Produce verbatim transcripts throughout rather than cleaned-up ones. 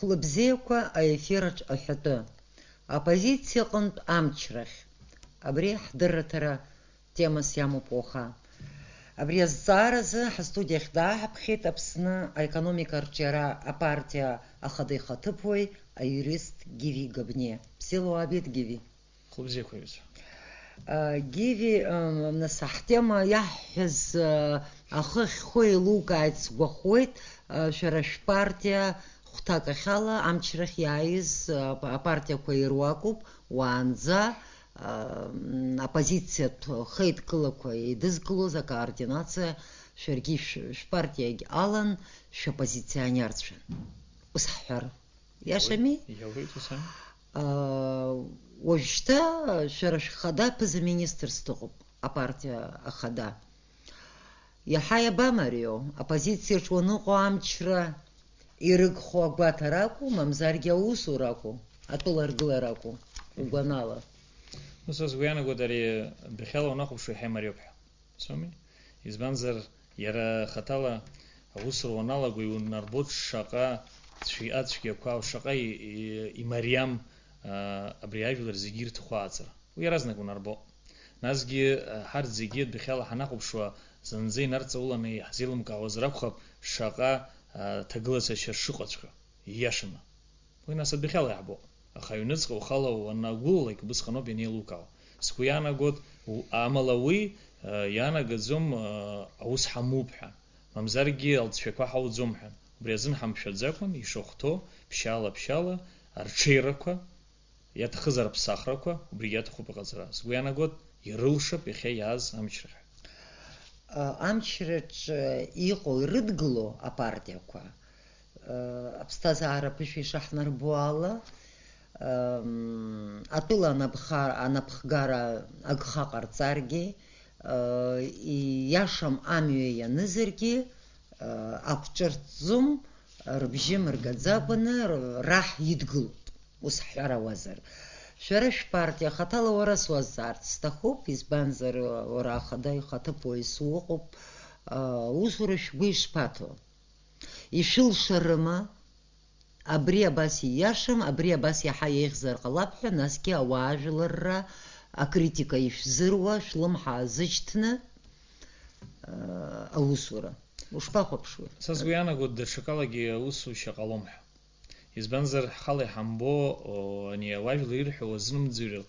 Лыбзиақәа аефираҿ аҳәатәы. Аоппозициа аҟынтә амчрахь. Абри ҳдырраҭара темас иамоуп уаха. Абри азҵааразы ҳастудиахь дааҳаԥхьеит Аԥсны аекономика арҿиара апартиа ахада ихаҭыԥуаҩ, аиурист Гиви Габниа. Бзиала уаабеит, Гиви. Хәылбзиақәа, иҩызцәа. Гиви, нас ҳтема иаҳҳәаз, ахы ахьхоу еилукааит сгәахәуеит, шәара шәпартиа хәҭак ахьала амчрахь иааиз апартиақәа ируакуп, уаанӡа оппозициатә хеидкылақәа еидызкылоз акоординациа шәаргьы шә-, шәпартиагь алан, шәоппозиционерцәан. Ус ҳҳәар. Иашами? Иауеит, ус ами. Уажәшьҭа шәара шәхада аԥыза-министрс дыҟоуп, апартиа ахада. Иаҳа иабамариоу, оппозициаҿ уаныҟоу амчра ирыгхо агәаҭара акәу, мамзаргьы аусура акәу, атәыла аргылара акәу, угәанала? Ус сгәы иаанагоит, ари адәахьала уанахәаԥшуа иаҳа имариоуп ҳәа. Соуми? Избанзар, иара хаҭала аусура уаналаго иунарбоит шаҟа цәи-, ацәгьақәа, шаҟа и-, и-, имариам, аа, абри ажәлар зегьы ирҭаху ааҵра. Уи иаразнак унарбо. Насгьы, ҳарҭ зегьы адәахьала ҳанахәаԥшуа, зынӡа инарҵауланы иаҳзеилымкаауазар акәхап, шаҟа, аа, ҭагылазаашьа шыҟаҵәҟьо, ииашаны. Уи нас адәахьала иаҳбо. Аха аҩныҵҟа ухала уанагәылалак убысҟаноуп ианеилукаауа. Сгәы иаанагоит, у-, амала уи, э, иаанагаӡом, э, аус ҳамоуп ҳәа. Мамзаргьы алҵшәақәа ҳауӡом ҳәа. Убри азын ҳамшәаӡакәан, ишахәҭоу, ԥшьаала-ԥшьаала, арҽеирақәа, иаҭахызар аԥсахрақәа, убригьы иаҭахуп аҟаҵара. Сгәы иаанагоит, ирылшап иахьа иааз амчрахь. Амчраҿы иҟоу, ирыдгыло апартиақәа, аԥсҭазаара аԥышәа ишаҳнарбо ала, атәыла анапха-, анапхгара агха ҟарҵаргьы, ииашам амҩа ианызаргьы, ақәҿырҭӡом, рыбжьы мыргаӡакәаны р-, раҳ идгылоит, ус ҳҳәар ауазар. Шәара шәпартиа хаҭала уара суазҵаарц сҭахуп, избанзар, уара ахада ихаҭыԥуаҩыс уҟоуп, усура шәгәы ишԥаҭоу? Ишәылшарыма? Абри абас ииашам, абри абас иаҳа еиӷьзар ҟалап ҳәа, насгьы ауаажәларра акритика ишәзыруа, шәлымҳа аазышьҭны, аусура. Ушԥахәаԥшуеи? Са сгәы иаанагоит, даҽакалагьы аусушьа ҟалом ҳәа. Избанзар, ҳхала иҳамбо, о, ани ауаажәлар ирҳәауа знымӡырҩ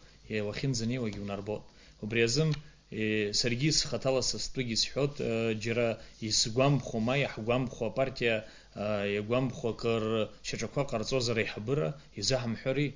уахьынӡанеиуагьы унарбоит. Убри азын, е, саргьы схаҭала са стәыгьы сҳәоит, э, џьара исгәамԥхо, ма иаҳгәамԥхо апартиа, э, иагәамԥхо акыр шьаҿақәа ҟарҵозар аиҳабыра, изаҳамҳәари?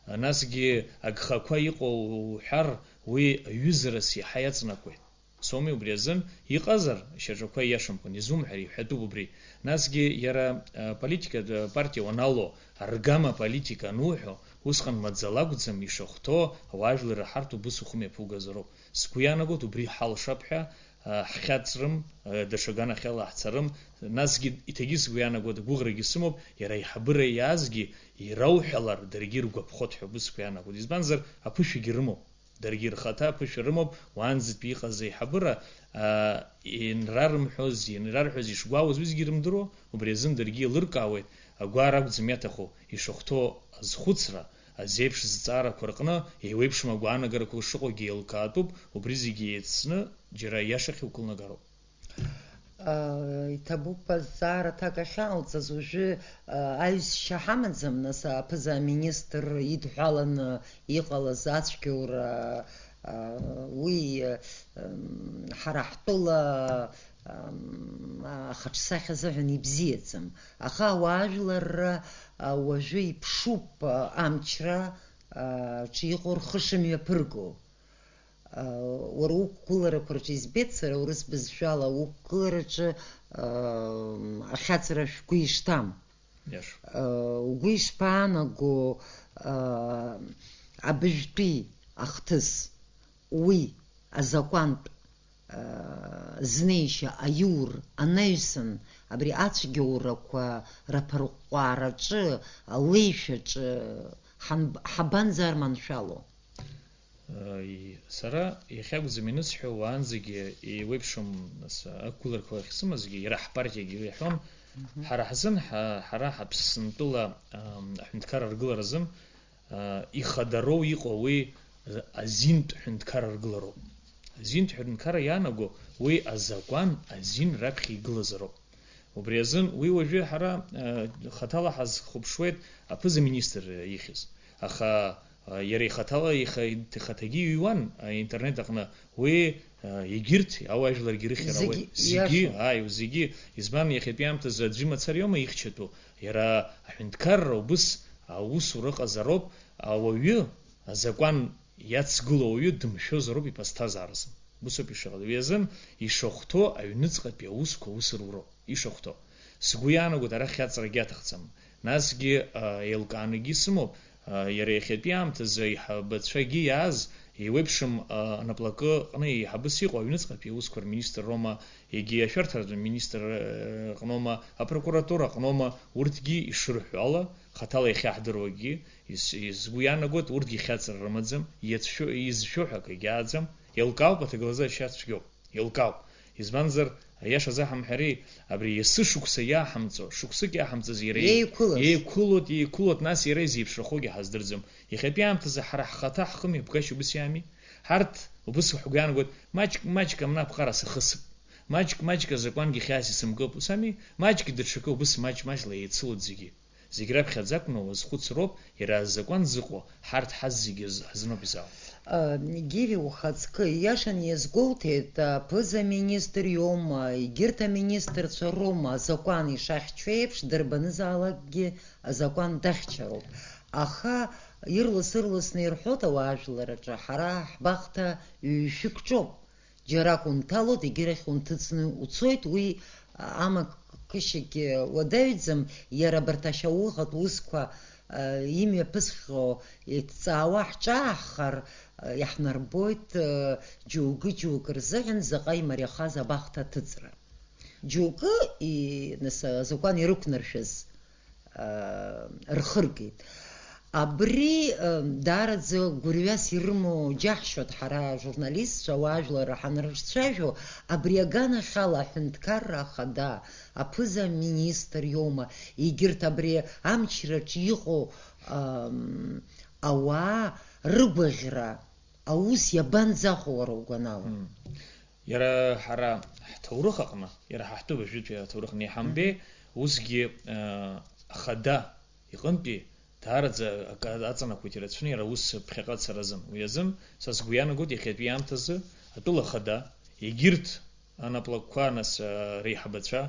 Насгьы агхақәа иҟоу уҳәар, уи аҩызарас иаҳа иаҵанакуеит. Соуми, убри азын иҟазар, шьаҿақәа ииашамкәан, изумҳәар, иҳәатәуп убри. Насгьы иара, а, политикатә, а, партиа уаналоу, аргама политика ануҳәо, усҟан маӡала акәӡам ишахәҭоу, ауаажәлар ираҳартә убыс ухы мҩаԥугазароуп. Сгәы иаанагоит, убри ҳалшап ҳәа, а, ҳхьаҵрым, а, даҽа ганахьала ҳцарым, насгьы иҭагьы сгәы иаанагоит, агәыӷрагьы сымоуп, иара аиҳабыра иаазгьы ирауҳәалар, даргьы иргәаԥхоит ҳәа убыс сгәы иаанагоит. Избанзар, аԥышәагьы рымоуп. Даргьы рхаҭа аԥышәа рымоуп, уаанӡатәи иҟаз аиҳабыра, аа, ианрарымҳәоз, ианрарҳәоз ишгәаауаз уи зегьы ирымдыруа, убри азын даргьы еилыркаауеит, агәаара акәӡам иаҭаху, ишахәҭоу азхәыцра, азеиԥш зҵаарақәа рҟны еиуеиԥшым агәаанагарақәа шыҟоугьы еилкаатәуп, убри зегьы еицны џьара аиашахь иукылнагароуп. Иҭабуп азҵаара аҭак ахьаалҵыз, уажәы, аҩсшьа ҳамаӡам, нас, аԥыза-министр идҳәаланы иҟалаз ацәгьоура, уи, ҳара ҳтәыла, ахаҿсахьа азыҳәан ибзиаӡам. Аха ауаажәларра, уажәы иԥшуп, амчра, ҿы иҟоу рхы шымҩаԥырго. Уара уқәгыларақәа рҿы избеит сара, урыс бызшәала уқәгылараҿы, ахьаҵра шәгәы ишҭам. Иаша. Угәы ишԥаанаго, абыжәтәи ахҭыс, уи азакәантә, знеишьа аиур анаҩсан, абри ацәгьоурақәа раԥырҟәаараҿы, алеишәаҿы ҳанб-, ҳабанӡарманшәало? Сара иахьакәӡам ианысҳәо, уаанӡагьы еиуеиԥшым, нас, ақәгыларақәа ахьсымазгьы, иара ҳпартиагьы уи иаҳәон. Мгм. Ҳара ҳзын, ҳа-, ҳара ҳаԥсынтәыла, ам, аҳәынҭқарра ргыларазы, а, ихадароу иҟоу уи азинтә ҳәынҭқарра ргылароуп. Азинтә ҳәынҭқарра иаанаго уи азакәан азин раԥхьа игылазароуп. Убри азын уи уажәы ҳара, э, хаҭала ҳазхәаԥшуеит аԥыза-министр ихьыз. Аха, э, иара ихаҭала ихы-, ихаҭагьы иҩуан, э, интернет аҟны. Уи, э, егьырҭ ауаажәларгьы ирыхьыр ауеит. Зегьы, зегьы, иашоуп. Ааи, зегьы. Избан, иахьатәи аамҭазы аӡәы имацара иоума ихьчатәу? Иара аҳәынҭқарра убыс аусура ыҟазароуп, ауаҩы, азакәан иацгыло ауаҩы дымшәозароуп иԥсҭазааразы. Усоуп ишыҟаз. Уи азын ишахәҭоу аҩныҵҟатәи аусқәа ус руроуп, ишахәҭоу. Сгәы иаанагоит, арахь иаҵрагьы аҭахӡам. Насгьы, а, еилкаанагьы исымоуп, а, иара иахьатәи аамҭазы аиҳабацәагьы иааз, еиуеиԥшым, а, анаплакы аҟны еиҳабыс иҟоу аҩныҵҟатәи аусқәа рминистр роума, егьи ашәарҭаратә министр, а, аҟноума, апрокуратура аҟноума, урҭгьы ишырҳәо ала, хаҭала иахьаҳдыруагьы, Ис-, сгәы иаанагоит, урҭгьы хьаҵра рымаӡам, иацәшәо, изшәо ҳәа акгьы ааӡам, еилкаауп, аҭагылазаашьа цәгьоуп, еилкаауп. Избанзар, аиаша заҳамҳәари, абри есышықәса иааҳамҵо, шықәсык иааҳамҵаз иара иеи-, Еиқәылаз. Еиқәылоит, еиқәылоит, нас иара изеиԥшрахогьы ҳаздырӡом. Иахьатәи аамҭазы ҳара ҳхаҭа ҳхы мҩаԥгашьа убыс иами? Ҳарҭ, убыс ҳгәы иаанагоит, маҷк, маҷк амна аԥҟара сахысып, маҷк, маҷк азакәангьы хьаас исымкып, ус ами? Маҷк даҽакы, убыс маҷ-маҷла еицылоит зегьы. Зегь раԥхьаӡа акәны уазхәыцроуп, иара азакәан зыҟоу, ҳарҭ ҳазегьы з-, ҳзыноуп изаауа. Гиви, ухаҵкы, ииашаны иазгәоуҭеит, аԥыза-министр иоума, егьырҭ аминистрцәа роума, азакәан ишахьчо еиԥш, дырбанызаалакгьы азакәан дахьчароуп. Аха ирлас-ырласны ирҳәоит ауаажәларраҿы, ҳара ҳбахҭа ҩ-шәык ҿоуп. Џьарак унҭалоит, егьырахь унҭыҵны уцоит, уи амакышьагьы уадаҩӡам, иара абарҭ ашьаухатә усқәа, а, имҩаԥысхьоу иҭҵаауа ҳҿааҳхар, а, иаҳнарбоит, а, џьоукы-џьоукы рзыҳәан заҟа имариахаз абахҭа аҭыҵра. Џьоукы и-, нас, азакәан ирықәнаршәаз, а, рхыргеит. Абри, а, даараӡа гәырҩас ирымоу џьаҳшьоит ҳара ажурналистцәа, ауаажәларра ҳанрыҿцәажәо, абри аганахьала аҳәынҭқарра ахада, аԥыза-министр иоума, егьырҭ абри амчраҿ иҟоу, ам, ауаа рыгәаӷьра аус иабанӡахәо уара угәанала? Мм. Иара ҳара ҳҭоурых аҟны, иара ҳа ҳтәы абыржәытәи аҭоурых аҟны иҳамбеи, Мгм. усгьы, э, ахада иҟынтәи даараӡа акы аҵанакуеит ирацәаны иара ус ԥхьаҟа ацара азын. Уи азын са сгәы иаанагоит иахьатәи аамҭазы атәыла ахада, егьырҭ анаплакқәа, нас, э, реиҳабацәа,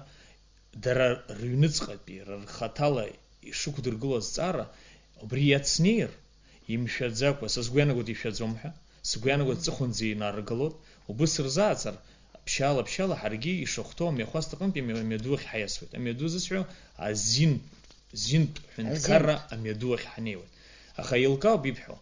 дара рыҩныҵҟатәи, ра-, рхаҭала ишықәдыргыло азҵаара, убри иацнеир, имшәаӡакәа, са сгәы иаанагоит ишәаӡом ҳәа, сгәы иаанагоит ҵыхәанӡа инаргалоит, убыс рзааӡар, ԥшьаала-ԥшьаала ҳаргьы ишахәҭоу амҩахәасҭаҟынтәи амҩа-, амҩаду ахь ҳаиасуеит. Амҩаду зысҳәо азин, зинтә ҳәынҭқарра Азинтә. Амҩаду ахь ҳнеиуеит. Аха еилкаауп ибҳәо.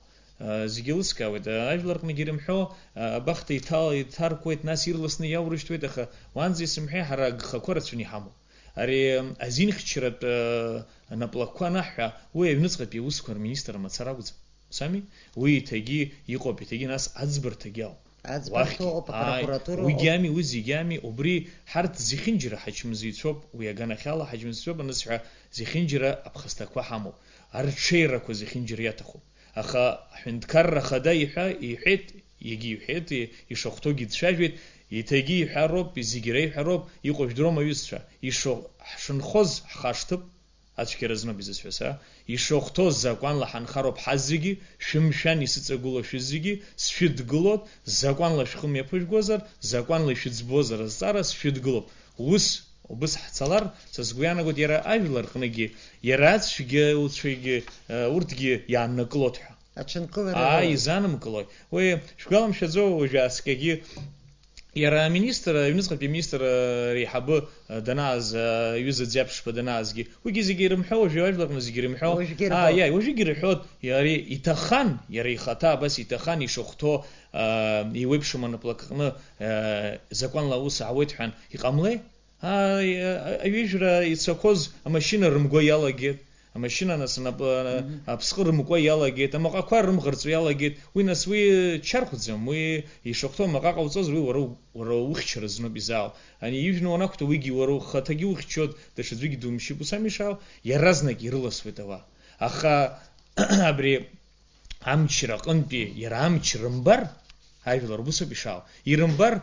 Зегьы еилыскаауеит. Ажәлар рҟынгьы ирымҳәо, абахҭа иҭал-, иҭаркуеит, нас ирласны иаурышьҭуеит, аха уаанӡа исымҳәеи, ҳара агхақәа рацәаны иҳамоуп. Ари азинхьчаратә наплакқәа анаҳҳәа, уи аҩныҵҟатәи аусқәа рминистр мацара акәӡам. Ус ами? Уи еиҭагьы иҟоуп, еиҭагьы нас аӡбарҭагьы ауп. Аӡбарҭа Уахьгьы, ыҟоуп, ааи, апрокуратура уигьы ыҟоуп. Ами, уи зегьы ами, убри ҳарҭ зехьынџьара ҳачмазаҩцәоуп, уи аганахьала ҳачмазаҩцәоуп анысҳәа, зехьынџьара аԥхасҭақәа ҳамоуп, арҽеирақәа зехьынџьара иаҭахуп. Аха аҳәынҭқарра ахада иҳәа-, иҳәеит, егьа иҳәеит, и-, ишахәҭоугьы дцәажәеит, еиҭагьы иҳәароуп, зегьы реиҳәароуп, иҟоу жәдыруама, аҩызцәа? Ишо-, ҳшынхоз ҳхашҭып, ацәгьара зноуп изысҳәаз, а? Ишахәҭоу закәанла ҳанхароуп ҳазегьы, шәымшәан исыҵагылоу шәызегьы, сшәыдгылоит, закәанла шәхы мҩаԥыжәгозар, закәанла ишәыӡбозар азҵаара сшәыдгылоуп. Ус, убыс ҳцалар, са сгәы иаанагоит, иара ажәлар рҟынгьы, иара ацәгьауцәагьы, э, урҭгьы иааннакылоит ҳәа. Аҽынкылара Аа, рылан. Изанымкылои? Уи шәгәаламшәаӡо, уажәы ааскьагьы иара аминистр, аҩныҵҟатәи аминистр, э, реиҳабы, э, данааз, э, аҩыза Ӡиаԥшьба данаазгьы, уигьы зегьы ирымҳәо, уажәы ажәлар рҟны зегьы ирымҳәо. Уажәгьы Аа, ирҳәоит. Иа, уажәыгьы ирҳәоит, иара иҭаххан, иара ихаҭа абас иҭаххан ишахәҭоу, э, еиуеиԥшым анаплакаҟны, э, закәанла аус аауеит ҳәан, иҟамлеи? Ааи, а-, аҩыжәра ицақәоз амашьына рымго иалагеит. Амашьына, нас, анапы, Мгм. аԥсҟы рымкуа иалагеит, амаҟақәа рымӷырҵәо иалагеит. Уи, нас, уи чархәӡам, уи ишахәҭоу амаҟа ҟауҵозар, уи уара у-, уара ухьчара знуп изаау. Ани ижәны уанақәтәа, уигьы уара ухаҭагьы ухьчоит, даҽаӡәгьы думшьып, ус ами ишаау, иаразнак ирыласуеит ауаа. Аха абри амчра аҟынтәи, иара амч рымбар, ажәлар убыс ауп ишаау, ирымбар,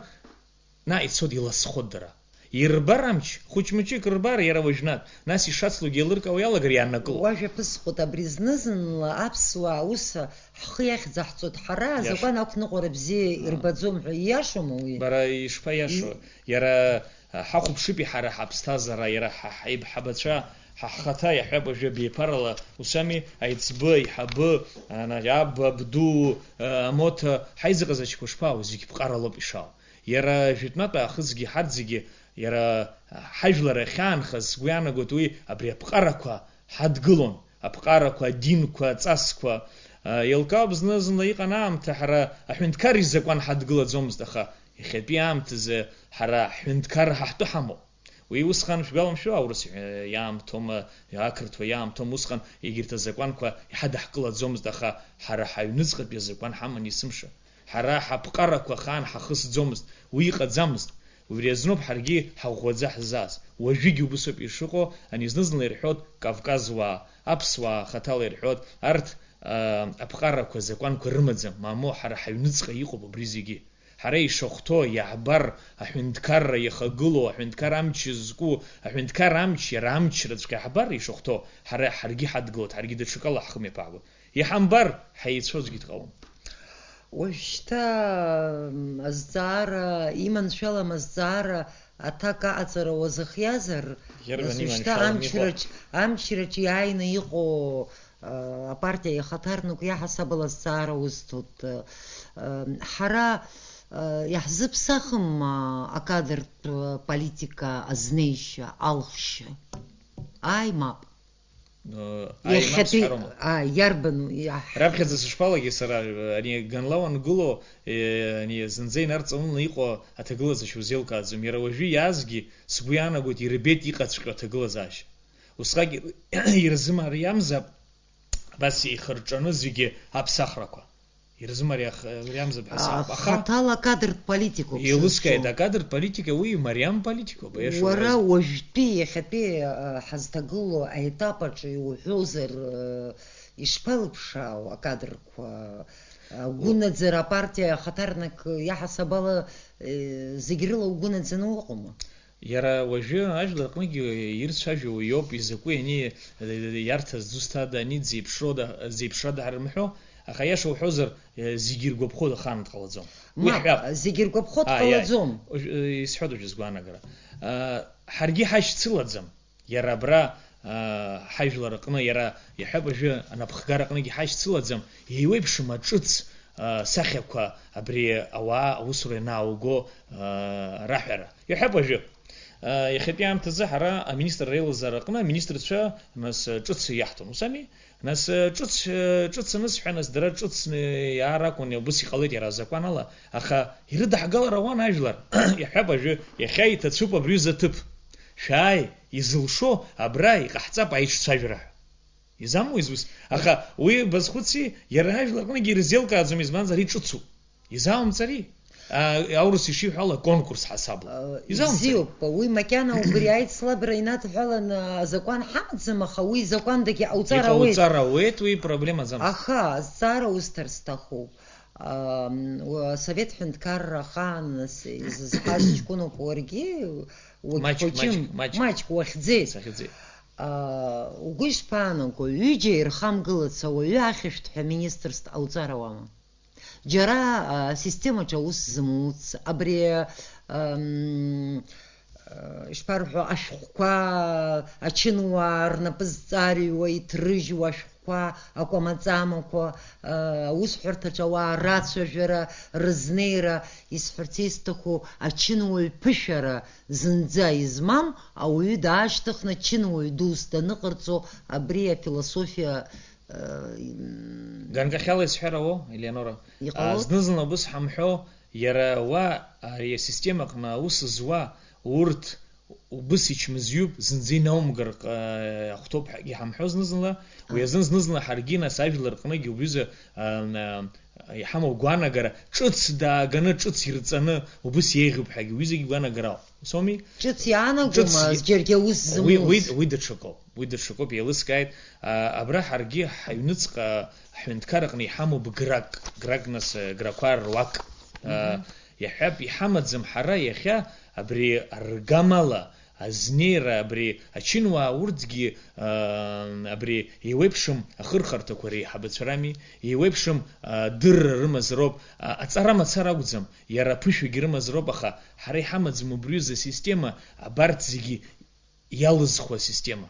наҟ ицоит, иласхоит дара. Ирбар амч, хәыҷ-мыҷык рбар, иара уажәнатә, нас ишацлогьы еилыркаауа иалагар иааннакылоит. Уажәа ԥысҟоит, абри зны-зынла аԥсуаа ус ҳхы иахьӡаҳҵоит, ҳара Иаша. азакәан ақәныҟәара бзиа А. ирбаӡом ҳәа, ииашоума уи? Бара ишԥаиашоу? И- Иара, а, ҳахәаԥшыпи ҳара ҳаԥсҭазаара, иара ҳа ҳаиҳабацәа, ҳа ҳхаҭа иаҳҳәап, уажәы абиԥарала, ус ами, аиҵбы, аиҳабы, ана, аб, абду, а, амоҭа, ҳаизыҟазаашьақәа шԥаау, зегь ԥҟаралоуп ишаау. Иара жәытәнатә аахысгьы ҳарҭ зегьы, иара ҳажәлар иахьаанхаз, сгәы иаанагоит уи абри аԥҟарақәа ҳадгылон, аԥҟарақәа, адинқәа, аҵасқәа. Еилкаауп, зны-зынла иҟан аамҭа, ҳара аҳәынҭқарра изакәан ҳадгылаӡомызт, аха иахьатәи аамҭазы ҳара ҳҳәынҭқарра ҳаҳтәы ҳамоуп. Уи усҟан шәгәаламшәо, аурыс иаамҭоума, ақырҭуа иаамҭоума, усҟан егьырҭ азакәанқәа иҳадаҳкылаӡомызт, аха ҳара ҳаҩныҵҟатәи азакәан ҳаман есымша. Ҳара ҳаԥҟарақәа ахаан ҳахысӡомызт, уи иҟаӡамызт. Убри азноуп ҳаргьы ҳаӷәӷәаӡа ҳзааз. Уажәыгь убысоуп ишыҟоу, ани зны-зынла ирҳәоит Кавказуаа, аԥсуаа хаҭала ирҳәоит, арҭ, аа, аԥҟарақәа, азакәанқәа рымаӡам, мамоу, ҳара ҳаҩныҵҟа иҟоуп абри зегьы. Ҳара ишахәҭоу, иаҳбар, аҳәынҭқарра иахагылоу, аҳәынҭқар амч зку, аҳәынҭқар амч, иара амчраҵәҟьа иаҳбар, ишахәҭоу, ҳара ҳаргьы ҳадгылоит, ҳаргьы даҽакала ҳхы мҩаԥаагоит. Иҳамбар, ҳаицәоу аӡәгьы дҟалом. Уажәшьҭа, м, азҵаара, иманшәалам азҵаара, аҭак аҟаҵара уазыхиазар, Иарбан нас уажәшьҭа иманшәалам, амчраҿ, иҟоу? Амчраҿ иааины иҟоу, а, апартиа иахаҭарнакы иаҳасабала азҵаара узҭоит. А, м, ҳара, а, иаҳзыԥсахым, а, акадартә, а, политика азнеишьа, алхшьа. Ааи, мап. Э, аимак Иахьатәи, сҳәароума? А, иарбану, иаҳ- Раԥхьаӡа сышԥалагеи сара, э, ани ганла уангыло, э, ани зынӡа инарҵауланы иҟоу аҭагылазаашьа узеилкааӡом. Иара уажәы иаазгьы, сгәы иаанагоит, ирбеит иҟаҵәҟьоу аҭагылазаашьа. Усҟак ирзымариамзар, абас еихырҿаны зегьы аԥсахрақәа. Ирзымариах-, мариамзар ҳәа саҳауп. Аха хаҭала акадр политикоуп еилыскааит, сызҿу. Акадр политика уи мариам политикоуп, аиаша Уара уҳәазар. Уажәтәи, иахьатәи, а, ҳазҭагылоу аетап аҿы иуҳәозар, а, ишԥалыԥшаау акадрқәа? Агәынаӡара апартиа ахаҭарнак иаҳасабала, э, зегь рыла угәы наӡаны уҟоума? Иара уажәы ажәлар аҟныгьы ирцәажәо уи иоуп, изакәи ани иарҭаз зусҭада, ани дзеиԥшрода, дзеиԥшрада ҳарымҳәо, аха аиаша уҳәозар, зегьы иргәаԥхо ахаан дҟалаӡом. Уи Мап, ҳҳәап. Зегьы иргәаԥхо Ааи, ааи. Дҟалаӡом. Уажә, э, исҳәоит уажәы сгәаанагара. А, ҳаргьы ҳашьцылаӡам. Иара абра, аа, ҳажәлар аҟны, иара иаҳҳәап, уажәы анапхгара аҟныгьы ҳашьцылаӡам, еиуеиԥшым аҿыц, аа, сахьақәа абри ауаа аусура ианаауго, аа, раҳәара. Иаҳҳәап, уажәы, аа, иахьатәи аамҭазы ҳара аминистрра реилазаара аҟны аминистрцәа, нас, ҿыц иаҳҭон, ус ами? Нас, ҿыц, ҿыц анысҳәа, нас дара ҿыцны иаар акәын, убыс иҟалеит иара азакәан ала, аха ирыдаҳгалар ауан ажәлар. Иаҳҳәап, уажәы, иахьа иҭацәуп абри аҩыза аҭыԥ. Шәааи, изылшо, абра иҟаҳҵап аиҿцәажәара ҳәа. Изамуи ус? Аха уи базхәыци, иара ажәлар аҟныгьы ирзеилкааӡом, избанзар, ари ҿыцуп. Изаумҵари? А, аурыс ишиҳәо ала, конкурс ҳасабла. А, Изаумҵари? Ибзиоуп, уи макьана убри аицлабра инадҳәаланы азакәан ҳамаӡам, аха уи закәандагьы ауҵар ауеит. Иҟауҵар ауеит, уи проблемаӡам. Аха азҵаара усҭар сҭахуп. Ам, уа-, Асовет ҳәынҭқарра ахаан нас изызҳаз ҷкәыноуп уаргьы, уагьхәыҷым, маҷк, маҷк, маҷк. Маҷк уахьӡеит. Сахьӡеит. А, угәы ишԥаанаго, ҩыџьа ирхамгылац ауаҩы ахьышәҭҳәа министрс дҟауҵар ауама? Џьара, а, асистемаҿы аус змуц, абри, ам, а, ишԥарҳәо, ашәҟәқәа, ачынуаа рнапы зҵарҩуа, иҭрыжьуа ашәҟәқәа, акәамаҵамақәа, а, аусҳәарҭаҿы ауаа рацәажәара, рызнеира, исҳәарц исҭаху, ачынуаҩ ԥышәара зынӡа измам ауаҩы даашьҭыхны чынуаҩ дус даныҟарҵо, абри афилософиа Ганкахьала исҳәар ауоу, Елеонора? Иҟалоит. А, зны-зынла убыс ҳамҳәо, иара уа, ари асистема аҟны аус зуа, урҭ, убыс ичмазаҩуп, зынӡа инаумгар, ҟ-, ахәҭоуп ҳәагьы ҳамҳәо зны-зынла, уи азын зны-зынла ҳаргьы, нас, ажәлар рҟынгьы убҩыза, а, а, иҳамоу гәаанагара ҿыц дааганы, ҿыц ирҵаны, убыс еиӷьуп ҳәагьы, уи зегьы гәаанагара ауп. Ус ауми? Ҿыц иаанагомызт, ҿыц и-, џьаргьы аус уи, уи, зымуз. Уи даҽакоуп, уи даҽакоуп, еилыскааит. А, абра ҳаргьы ҳаҩныҵҟа ҳҳәынҭқар аҟны иҳамоуп грак, грак, нас, грақәа руак. А, мгм. Иаҳҳәап, иҳамаӡам ҳара иахьа абри аргамала азнеира, абри ачынуаа урҭгьы, аа, абри еиуеиԥшым ахырхарҭақәа реиҳабацәа рами, еиуеиԥшым, аа, дырра рымазароуп, а, аҵара мацара акәӡам, иара аԥышәагьы рымазароуп, аха ҳара иҳамаӡам убри аҩыза асистема, абарҭ зегьы иалызхуа асистема.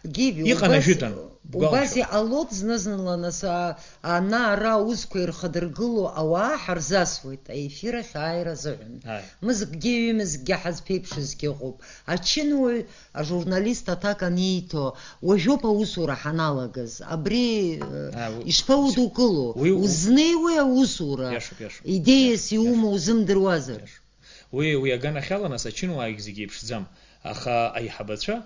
Гиви, иҟан убас, ажәытәан, убас бгәалашәо. Иҟалоит зны-зынла, нас, а, ана-ара аусқәа ирхадыргыло ауаа ҳарзасуеит аефир ахь ааира азыҳәан. Ааи. Мызкгьы, ҩымызкгьы ҳазԥеиԥшызгьы ыҟоуп. Ачынуаҩ, ажурналист аҭак аниҭо, уажәоуп аусура ҳаналагаз. Абри, э, А, у-, ишԥаудукыло? Уи у-, Узнеиуеи аусура? Иашоуп, иашоуп. Идеиас Иашоуп, иумоу иашоуп. Узымдыруазар? Иашоуп. Уи, уи аганахьала, нас, ачынуаагь зегьы еиԥшӡам. Аха аиҳабацәа,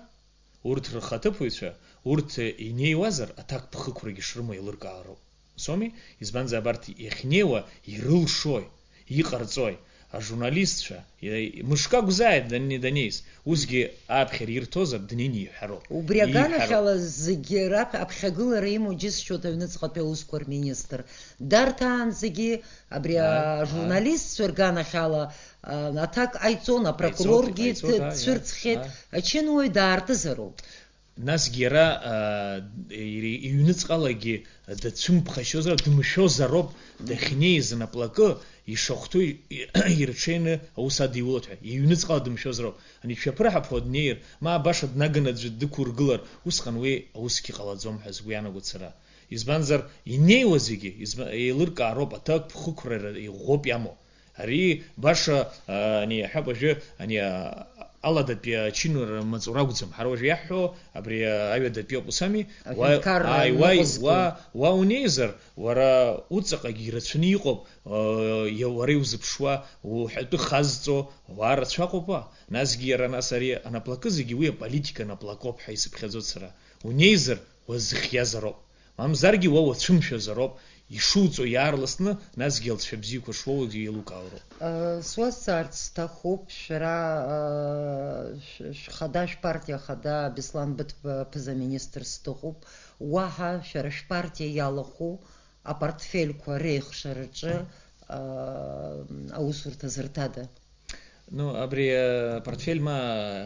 урҭ рхаҭыԥуаҩцәа, урҭ инеиуазар, аҭакԥхықәрагьы шрымоу еилыркаароуп. Ус ауми? Избанзар, абарҭ иахьнеиуа ирылшои, иҟарҵои? Ажурналистцәа, и-, мышк акәзааит дани-, данеиз, усгьы аԥхьара ирҭозар, днеины иҳәароуп. Убри Иҳәароуп. Аганахьала зегьы раԥ-, аԥхьагылара имоу џьысшьоит аҩныҵҟатәи аусқәа рминистр. Дарҭаанӡагьы абри Ааи, ааи. Ажурналистцәа рганахьала, а, аҭак ҟаиҵон, Ҟаиҵоит, апрокуроргьы ҟаиҵоит, ааи, ааи, цәырҵхьеит, ааи. Ачынуаҩ даартызароуп. Насгьы иара, аа, ири-, иҩныҵҟалагьы дацәымԥхашьозар, дымшәозароуп, дахьнеиз анаплакы ишахәҭоу и-, ирҽеины аус адиулоит ҳәа, иҩныҵҟала дымшәозароуп. Ани дшәаԥырҳаԥуа днеир, ма баша днаганы аӡәы дықәургылар, усҟан уи аусгьы ҟалаӡом ҳәа сгәы иаанагоит сара. Избанзар, инеиуа зегьы, изма-, еилыркаароуп, аҭакԥхықәрара иӷәӷәоуп иамоу. Ари баша, а, ани иаҳҳәап уажәы, ани, а, аладатәи ачынра маҵура акәӡам. Ҳара уажәы иаҳҳәо абри, а, аҩадатәи ауп, ус ами? Уа-, Аҳәынҭқарра ааи, уа, аныҟәызго. Уа, уа унеизар, уара уҵаҟагьы ирацәаны иҟоуп, а, иа-, уара иузыԥшуа, уҳәатәы хазҵо ауаа рацәа ыҟоуп, уа. Насгьы иара нас ари анаплакы зегьы уи аполитика анаплакоуп ҳәа исыԥхьаӡоит сара. Унеизар, уазыхиазароуп. Мамзаргьы уа уацәымшәазароуп, ишуҵо иаарласны, насгьы алҵшәа бзиақәа шуоугьы еилукаауроуп. Э, суазҵаарц сҭахуп, шәара, э, шә-, шәхада, шәпартиа хада Беслан Быҭәба ԥыза-министрс дыҟоуп. Уаҳа шәара шәпартиа иалахәу апортфельқәа реихшараҿы, э, аусурҭа зырҭада? Ну, абри, э, апортфель ма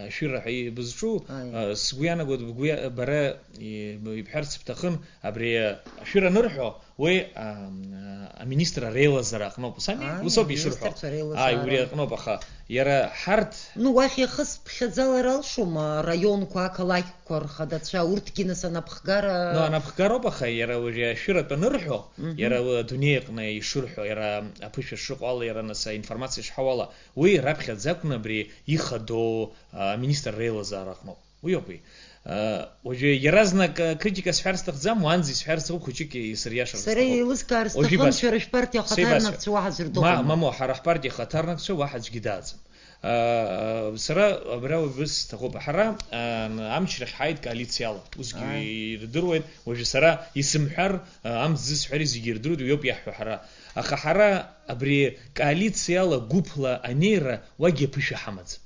ашәыра ҳәа ибызҿу, Аи. Э, сгәы иаанагоит, бгәы иа-, бара и-, ибҳәарц бҭахын, абри, э, ашәыра анырҳәо, уи, а, м, аминистр ареилазара аҟноуп, ус ами? Аи, Усоуп ишырҳәо. Аминистрцәа реилазаара. Аи, убри аҟноуп, аха иара ҳарҭ Ҳарҭ. Ну, уахь иахысԥхьаӡалар алшома, араионқәа ақалақьқәа рхадацәа, урҭгьы нас анапхгара? Ну, анапхгароуп, аха иара уажәы ашәыратә анырҳәо, Мгм. Иара уи адунеи аҟны ишырҳәо, иара аԥышәа шыҟоу ала, иара нас аинформациа шҳауала, уи раԥхьаӡа акәны абри ихадоу, а, аминистр реилазаара аҟноуп. Уи ауп уи. А, уажәы иаразнак, а, критика сҳәар сҭахӡам, уанӡа исҳәар сҭахуп, хәыҷык исыриашар Сара сҭахуп. Еилыскаар Уажәы сҭахын, ибасҳәап. Шәара шәпартиа Сеибасҳәап. Ахаҭарнакцәа уаҳа зырдыруам. Ма-, мамоу, ҳара ҳпартиа ахаҭарнакцәа уаҳа аӡәгьы дааӡам. Аа, сара абра убыс сҭахуп. Ҳара, аа, амчрахь ҳааит коалициала. Усгьы Ааи. Ирдыруеит, уажәы сара исымҳәар, аа, амц зысҳәари зегьы ирдыруеит, уи ауп иаҳҳәо ҳара. Аха ҳара абри коалициала гәыԥла анеира уагьы аԥышәа ҳамаӡам.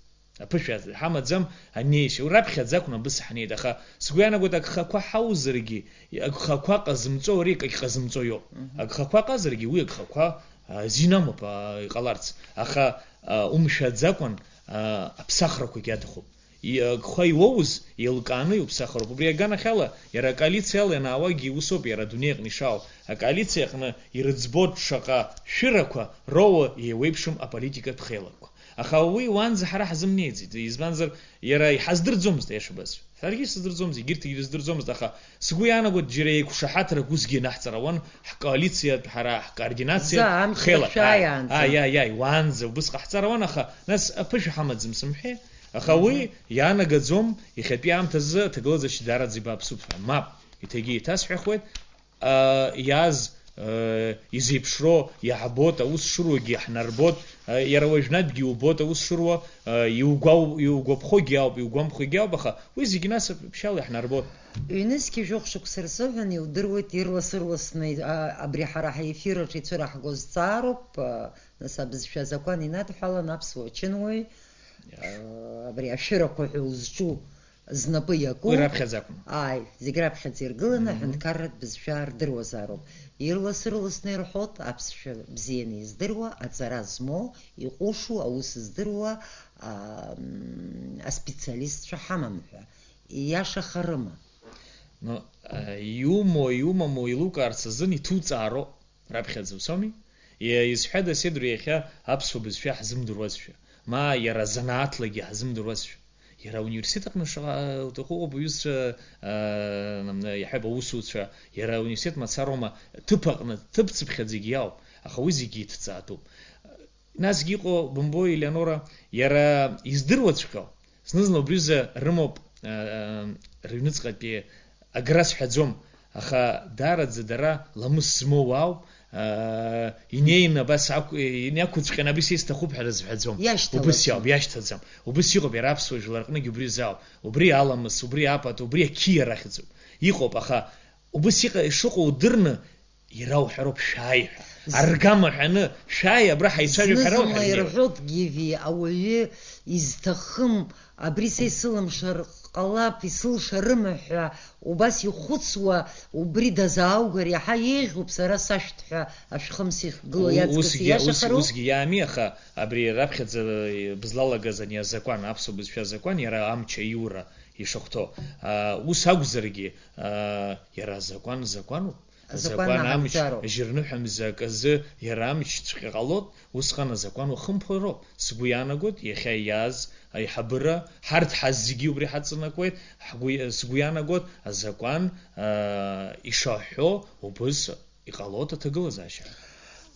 Аԥышәа ҳамаӡам анеишьа. Уи раԥхьаӡа акәны абыс ҳнеит, аха сгәы иаанагоит, агхақәа ҳаузаргьы, агхақәа ҟазымҵо ари акагь ҟазымҵо иоуп. Мгм. Агхақәа ҟазаргьы уи агхақәа, аа, зин амоуп, аа, иҟаларц. Аха, аа, умшәаӡакәан, аа, аԥсахрақәагь аҭахуп. И-, агха иуоуз еилкааны иуԥсахроуп. Убри аганахьала, иара акоалициала ианаауагьы усоуп, иара адунеи аҟны ишаау. Акоалициа аҟны ирыӡбоит шаҟа шәырақәа роуа еиуеиԥшым аполитикатә хеилакқәа. Аха уи уаанӡа ҳара ҳзымнеиӡеит, избанзар, иара иҳаздырӡомызт, аиашабызшәа. Саргьы исыздырӡомызт, егьырҭгьы ирыздырӡомызт, аха сгәы иаанагоит, џьара еиқәшаҳаҭрак усгьы ианаҳҵар ауан, ҳкоалициатә ҳара, ҳкоординациатә За, амч хеилак. Рыхшәааиаанӡа. Ааи, ааи, ааи, уаанӡа убыс ҟаҳҵар ауан, аха нас аԥышәа ҳамаӡам сымҳәеи? Аха Мгм. Уи иаанагаӡом, иахьатәи аамҭазы аҭагылазаашьа даараӡа ибааԥсуп ҳәа. Мап, иҭагьы еиҭасҳәахуеит, а, иааз Изеиԥшроу иаҳбоит, аус шыруагьы иаҳнарбоит, иара уажәнатәгьы иубоит аус шыруа, иугәау-, иугәаԥхогьы ауп, иугәамԥхогьы ауп, аха уи зегьы нас ԥшьаала иаҳнарбоит. Ҩнызқьи жәохә шықәса рзыҳәан иудыруеит, ирлас-ырласны, а, абри ҳара ҳефир аҿы ицәыраҳгоз зҵаароуп, а, нас абызшәа азакәан инадҳәалан аԥсуа чынуаҩ, а, абри ашәырақәа ҳәа узҿу знапы иаку. Уи раԥхьаӡа акәын. Ааи, зегь раԥхьаӡа иргыланы, мгм, аҳәынҭқарратә бызшәа рдыруазароуп. Ирлас-ырласны ирҳәоит, аԥсшәа бзианы издыруа, аҵара змоу, иҟәышу, аус здыруа, а, м, аспециалистцәа ҳамам ҳәа. Ииашахарыма? Ну, а, иумоу, иумаму еилукаарц азын иҭуҵаароуп. Раԥхьаӡа усоми? Иа-, изҳәада седр иахьа аԥсуа бызшәа ҳзымдыруазшәа, ма иара занааҭлагьы ҳзымдыруазшәа? Иара ауниверситет аҟны шаҟа уҭаху ыҟоуп уҩызцәа, аа, иаҳҳәап, аусуцәа, иара ауниверситет мацароума, ҭыԥ аҟны, ҭыԥцыԥхьаӡагьы иауп, аха уи зегьы иҭҵаатәуп. Насгьы иҟоу бымбои, Елеонора, иара издыруаҵәҟьоу, зны-зынла убри рзы рымоуп, аа, рыҩныҵҟатәи агра сҳәаӡом, аха даараӡа дара ламыс змоу уаауп, аа, инеины абас ақә-, иақәыҵәҟьаны абри са исҭахуп ҳәа рызҳәаӡом. Иашьҭалаӡом. Убыс иауп, иашьҭаӡам. Убыс иҟоуп, иара аԥсуа жәлар аҟынгьы убри рзы ауп. Убри аламыс, убри апату, убри ақьиара ахьӡуп. Иҟоуп, аха убыс иҟа-, ишыҟоу удырны, иара уҳәароуп, шәааи ҳәа. З- Аргама ҳәаны, шәааи, абра ҳаицәажәап ҳәа Зны-зынла рауҳәаргьы. Ирҳәоит, Гиви, ауаҩы изҭахым, абри са исылымшар ҟалап, исылшарыма ҳәа убас ихәыцуа, убри дазааугар иаҳа еиӷьуп, сара сашәҭ ҳәа ашәхымс ихгыло У-, иаҵкыс усгьы, ус-, ииашахару? Усгьы иами, аха абри раԥхьаӡа бызлалагаз ани азакәан, аԥсуа бызшәа азакәан, иара амч аиура ишахәҭоу. А, ус акәзаргьы, а, иара азакәан закәануп. Азакәан Азакәан амч, аҳәынҵәароуп. Жьырныҳәа мза аказы иара амчҵәҟьа ҟалоит, усҟан азакәан уахымԥароуп. Сгәы иаанагоит, иахьа иааз аиҳабыра, ҳарҭ ҳазегьы убри ҳаҵанакуеит, ҳгәы, сгәы иаанагоит, азакәан, аа, ишаҳәо убыс иҟалоит аҭагылазаашьа.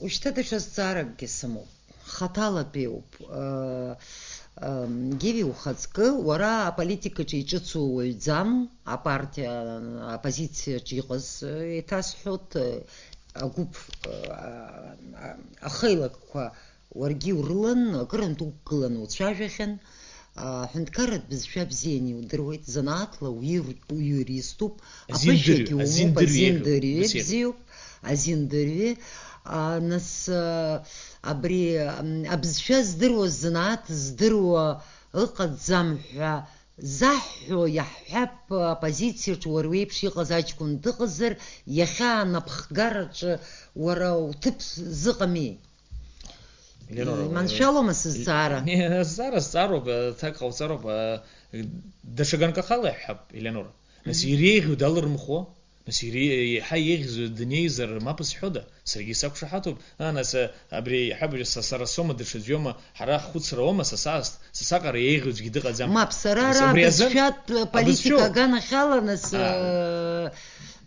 Ушьҭа даҽа зҵааракгьы сымоуп. Хаҭалатәиуп. Э, э, Гиви, ухаҵкы, уара аполитикаҿы иҿыцу уаҩӡам, апартиа, аоппозициаҿы иҟаз, э, еиҭасҳәоит, э, агәыԥ, э, а-, а-, ахеилакқәа уаргьы урылан, акырынтә уқәгыланы уцәажәахьан. Аҳәынҭқарратә бызшәа бзианы иудыруеит, занааҭла уир-, уиуриступ, Азиндырҩы, аԥышәагьы умоуп, азиндырҩы еиӷьуп, азиндырҩы бзиоуп. Бзиоуп, азиндырҩы. А, нас, а, абри, ам, абызшәа здыруа, занааҭ здыруа ыҟаӡам ҳәа заҳҳәо, иаҳҳәап, аоппозициаҿы уара уеиԥш иҟаз аҷкәын дыҟазар, иахьа анапхгараҿы уара уҭыԥ зыҟами? Елеонора, Иманшәалоума сызҵаара? Не, азҵаара зҵаароуп, аҭак ҟауҵароуп, а, даҽа ганкахала иаҳҳәап, Елеонора. Нас Мгм. Иреиӷьу далырмхуа? Нас ире-, еиҳа еиӷьзу данеизар мап зҳәода? Саргьы сақәшаҳаҭуп. А, нас, а, абри еиҳаб са, сара соума, даҽаӡәоума, ҳара ҳхәыцра аума, са саасҭ, са саҟара еиӷьу аӡәгьы дыҟаӡам. Мап, сара Нас ара абри азын бызшәатә политика абызшәоу? Аганахьала, нас, А.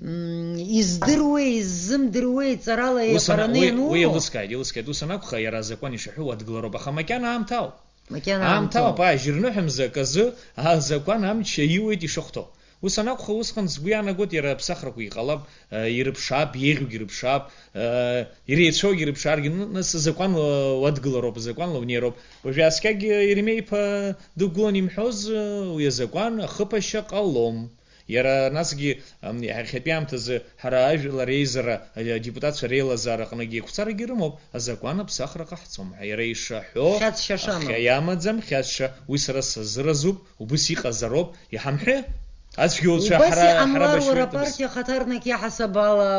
э, м, издыруеи, иззымдыруеи, ҵарала Ус ана-, еиҟараны уи, уи ианумо? Еилыскааит, еилыскааит. Ус анакәха, иара азакәан ишаҳәо уадгылароуп, аха макьана аамҭоуп. Макьана Аамҭоуп, аамҭоуп. Ажьырныҳәа мза аказы азакәан амч аиуеит ишахәҭоу. Ус анакәха, усҟан сгәы иаанагоит, иара аԥсахрақәа иҟалап, э, ирыԥшаап, иеиӷьугьы рыԥшаап, э, иреицәоугьы рыԥшааргьы, н-, нас азакәан уа-, уадгылароуп, азакәанла унеироуп. Уажәы Аскьагь Еремеи-иԥа дықәгылан имҳәоз, э, уи азакәан ахыԥашьа ҟалом. Иара насгьы, ам, иахьатәи аамҭазы ҳара ажәлар реизара, адепутатцәа реилазаара аҟныгьы еиқәҵарагьы рымоуп, азакәан аԥсахра ҟаҳҵом ҳәа. Иара ишаҳәо, Хьаҵшьа шамам. Ахьа иамаӡам, хьаҵшьа, уи сара сазыразуп, убыс иҟазароуп, иҳамҳәеи? Ацәгьоуцәа Убас ҳара, ҳара иҟамлар, уара башьуеит, убас. Апартиа ахаҭарнак иаҳасабала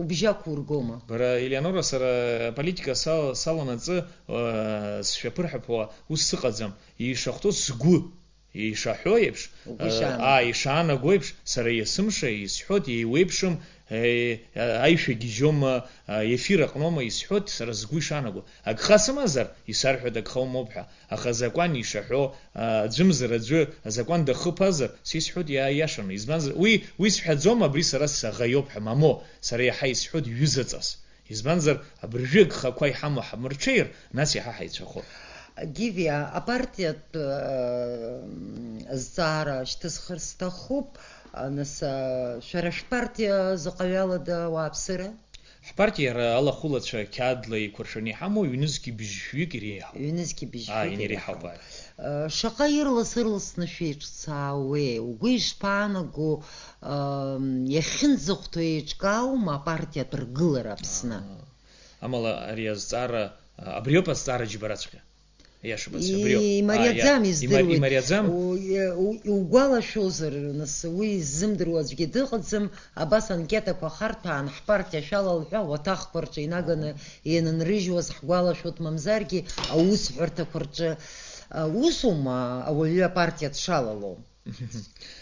убжьы ақәургома? Бара, Елеонора, сара аполитика са-, саланаҵы, э, сшәаԥырҳәаԥуа ус сыҟаӡам. Ишахәҭоу сгәы Ишаҳәо еиԥш, Угәы э, ишаанаго. аа, ишаанаго еиԥш, сара есымша исҳәоит, еиуеиԥшым, э, аишәа гьежьома, э, ефир аҟнома исҳәоит, сара сгәы ишаанаго. Агха сымазар, исарҳәоит агха умоуп ҳәа. Аха азакәан ишаҳәо, э, аӡәымзар аӡәы азакәан дахыԥазар, са исҳәоит иааиашаны. Избанзар, уи, уи сҳәаӡом, абри сара саӷа иоуп ҳәа, мамоу, сара иаҳа исҳәоит ҩызаҵас. Избанзар, абыржәы агхақәа иҳамоу ҳамырҽеир, нас иаҳа ҳаицәахоит. Гиви, а, апартиатә, э, зҵаара шьҭысхыр сҭахуп. А, нас, а, шәара шәпартиа заҟаҩ алада, ауааԥсыра? Ҳпартиа иара алахәылацәа қьаадла еиқәыршәаны иҳамоу ҩнызқь быжьшәҩык иреиҳауп. Ҩнызқь быжьшәҩык Аа, иреиҳауп, иреиҳауп, ааи. Ааи. Э, шаҟа ирлас-ырласны шәеиҿцаауеи? Угәы ишԥаанаго, ам, иахьынӡахәҭоу еиҿкааума апартиатә ргылара Аԥсны? Аа. Амала ари азҵаара, а, абриоуп азҵаара џьбараҵәҟьа. Иашоуп, абриоуп. Имариаӡам, а, иа-, издыруеит. Има-, имариаӡам. У-, иа-, у-, иугәалашәозар, нас, уи иззымдыруа аӡәгьы дыҟаӡам, абас анкетақәа харҭәаан, ҳпартиа шәалал ҳәа, уаҭахқәа рҿы инаганы ианынрыжьуаз ҳгәалашәоит, мамзаргьы аусҳәарҭақәа рҿы, а, усума ауаҩы апартиа дшалало?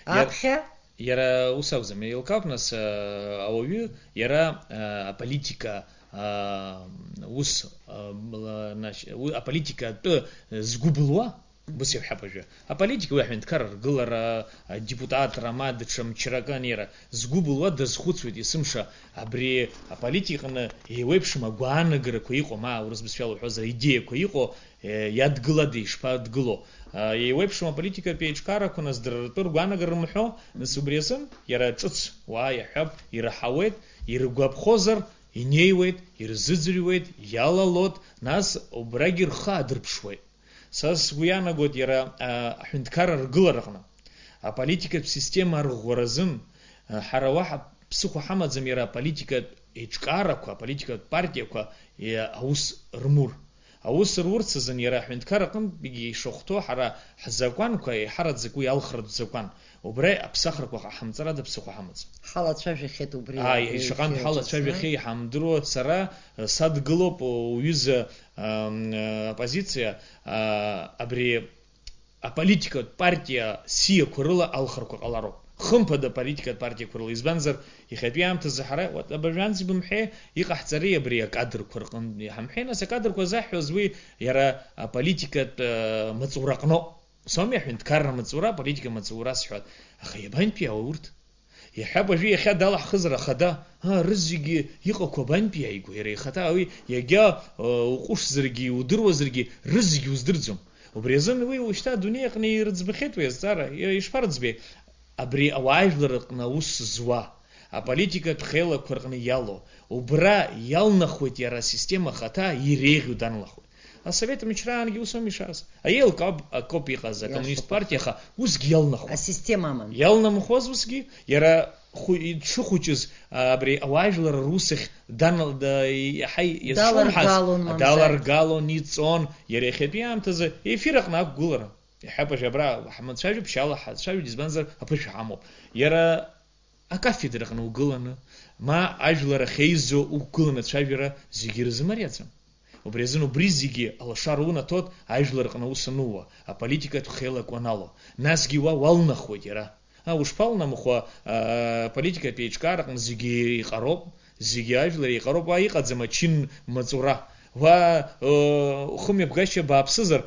Иа-, Аԥхьа? Иара ус акәӡам, еилкаауп, нас, а, ауаҩы иара, а, аполитика, а, ус, а, мла-, наш-, уи аполитика атәы згәы былуа, ус иҳәап ажәа. Аполитика уи аҳәынҭқарра ргылара, адепутатра, ма даҽа мчракы анеира, згәы былуа дазхәыцуеит есымша, абри аполитика аҟны еиуеиԥшым агәаанагарақәа иҟоу, ма аурыс бызшәала уҳәозар, аидеиақәа иҟоу, Е, иадгылада, ишԥадгыло? А, еиуеиԥшым аполитикатә еиҿкаарақәа, нас, дара ртәы ргәаанагара рымҳәо, нас, убри азын иара ҿыц уаа иаҳәап, ираҳауеит, иргәаԥхозар, инеиуеит, ирзыӡырҩуеит, иалалоит, нас убрагьы рхы аадырԥшуеит. Са сгәы иаанагоит иара, а, аҳәынҭқарра ргылараҟны. Аполитикатә система арӷәӷәаразын, а, ҳара уаҳа ԥсыхәа ҳамаӡам иара аполитикатә еиҿкаарақәа, аполитикатә партиақәа, е, аус рмур. Аус рурц азын иара аҳәынҭқар аҟынтәигьы ишахәҭоу ҳара ҳзакәанқәа, еиҳараӡак уи алхратә закәан, убра аԥсахрақәа ҟаҳамҵарада ԥсыхәа ҳамаӡам. Ҳалацәажәахьеит убри. Ааи, абри шаҟантә ефир ҳалацәажәахьеи аҿы, иҳамдыруа, сара, э, садгылоуп, уҩыза, ам, э, оппозициа, а, абри аполитикатә партиа сиақәа рыла алхрақәа ҟалароуп. Хымԥада аполитикатә партиақәа рыла. Избанзар, иахьатәи аамҭазы ҳара, уат, абыржәанӡа ибымҳәеи, иҟаҳҵари абри акадрқәа рҟынтә? Иҳамҳәеи, нас, акадрқәа заҳҳәоз уи иара аполитикатә, э, маҵураҟноуп. Соми аҳәынҭқарра маҵура, аполитика маҵура сҳәоит. Аха иабантәиаауа урҭ? Иаҳҳәап, уажәы иахьа далаҳхызар ахада, аа, рызегьы иҟақәа абантәиааиго, иара ихаҭа уи иагьа, э, уҟәышзаргьы, иудыруазаргьы, рызегьы уздырӡом. Убри азын уи уажәшьҭа адунеи аҟны ирыӡбахьеит уи азҵаара. Иара ишԥарыӡбеи? Абри ауаажәлар рҟны аус зуа, аполитикатә хеилақәа рҟны иалоу, убра иалнахуеит иара асистема ахаҭа, иреиӷьу данлахуеит. Асовет мчраангьы ус ауми ишааз? Аиеилкаап акоуп иҟаз, акоммунист Иашоуп. Партиа, аха усгьы иалнахуан. Асистема аман. Иалнамхуаз усгьы, иара хәы-, дшыхәыҷыз, а, абри ауаажәлар русахь данал-, да-, иаҳа иазҿлымҳаз, Даларгалон, мамзаргьы. Даларгалон, иҵон, иара иахьатәи аамҭазы ефир аҟны ақәгылара. Иаҳҳәап, ажәа абра ҳмацәажәо, ԥшьаала ҳацәажәоит, избанзар, аԥышәа ҳамоуп. Иара акафедраҟны угыланы, ма ажәлар ахьеизо уқәгыланы ацәажәара зегьы ирзымариаӡам. Убри азын убри зегьы алашара унаҭоит ажәлар рҟны аус анууа, аполитикатә хеилак уанало. Насгьы уа уалнахуеит иара. А, ушԥалнамхуа, а, аполитикатә еиҿкаараҟны зегьы еиҟароуп, зегьы ажәлар еиҟароуп, уа иҟаӡам ачын маҵура. Уа, ы, ухымҩаԥгашьа бааԥсызар,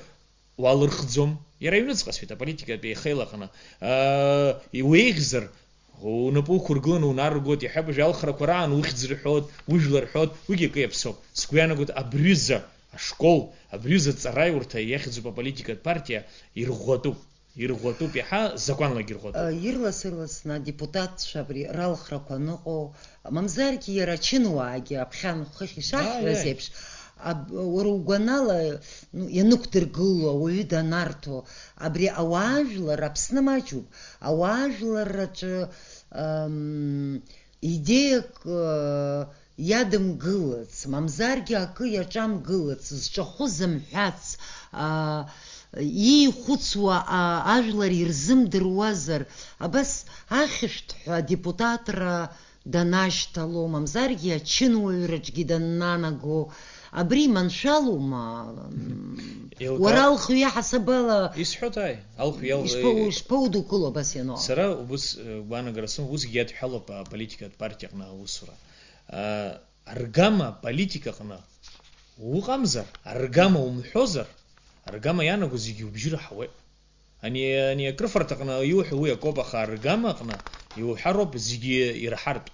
уалырхӡом. Иара аҩныҵҟа сҳәеит, аполитикатә еихеилаҟны. Аа, иуеиӷьзар, унапы уқәыргыланы унаргоит, иаҳҳәап, уажәы алхрақәа раан ухьӡ рҳәоит, ужәла рҳәоит, уигьы акы иаԥсоуп. Сгәы иаанагоит, абри ҩыза ашкол, абри ҩыза аҵараиурҭа иахьӡуп аполитикатә партиа, ирӷәӷәатәуп. Ирӷәӷәатәуп, иаҳа закәанлагьы ирӷәӷәатәуп. Ирлас-ырласны адепутатцәа абри ралхрақәа аныҟоу, мамзаргьы иара ачынуаагьы аԥхьан хыхь ишаҳҳәаз Ааи, ааи. еиԥш, аб-, уара угәанала, ну, ианықәдыргыло, ауаҩы данарҭо, абри ауаажәлар Аԥсны маҷуп, ауаажәларраҿы, ам, идеиак, э, иадымгылац, мамзаргьы акы иаҿамгылац, зҿахәы зымҳәац, а, иихәыцуа, а, ажәлар ирзымдыруазар, абас ахьышәҭ ҳәа адепутатра данашьҭало, мамзаргьы ачынуаҩраҿгьы даннанаго, абри иманшәалоума? Еилкаа- Уара алхҩы ҳасабала Исҳәоит, ааи, алхҩы иал-, ишԥа-, э, ишԥаудукыло абас ианоу? Сара убыс, э, гәаанагара сымоуп, усгьы иадҳәалоуп аполитикатә партиа аҟны аусура. А, аргама политикаҟны уҟамзар, аргама умҳәозар, аргама иаанаго зегьы убжьы раҳауеит. Ани, ани акрыфарҭаҟны иуҳәо уи акоуп, аха аргамаҟны иуҳәароуп зегьы ираҳартә.